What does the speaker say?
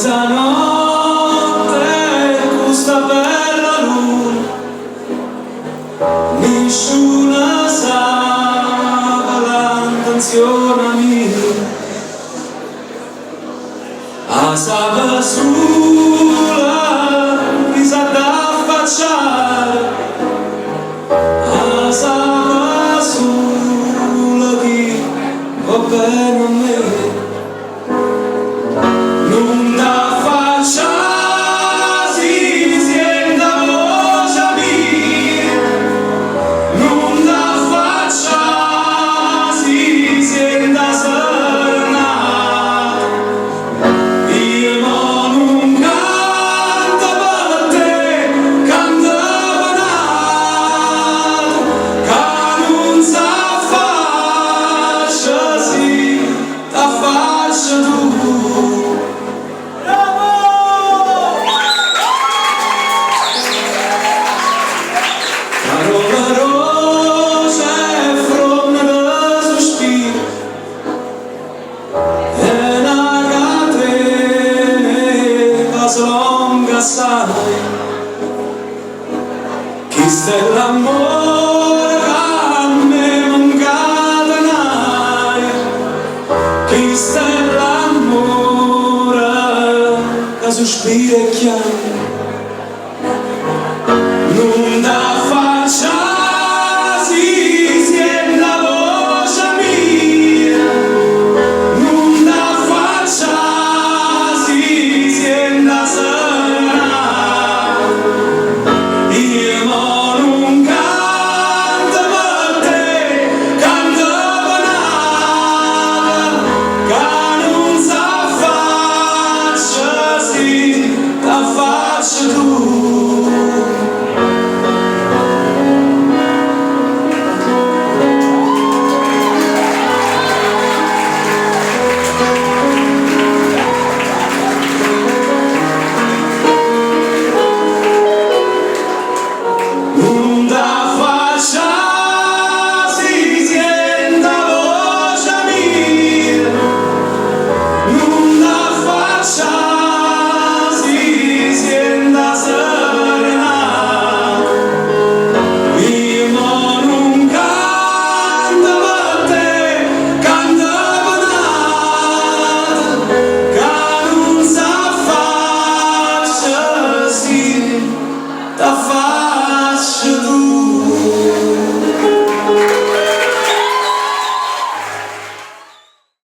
Mezzanotte cu 'sta bella luna, nisciuno sape l'intenzione mia. 'A sape sulo chi s'ha da affacciare, 'a sape sulo chi vo' bene a me. Nun t'affaccià si siente 'a voce mia, nun t'affaccià si siente 'a serenata. Io mo nun canto per te, canto pe' n'ato, ca nun s'affaccia si t'affacci tu. Bravo! Parola rosa e fronna de sospiro è 'na catena ca se longa assai. Chisto è l'ammore ca m'è mancato n'aria, chisto è l'ammore ca sospira e chiagne. Nun t'affaccià si siente 'a voce mia, nun t'affaccià si siente 'a serenata. Io mo nun canto per te, canto pe' n'ato, ca nun s'affaccia si t'affacci tu.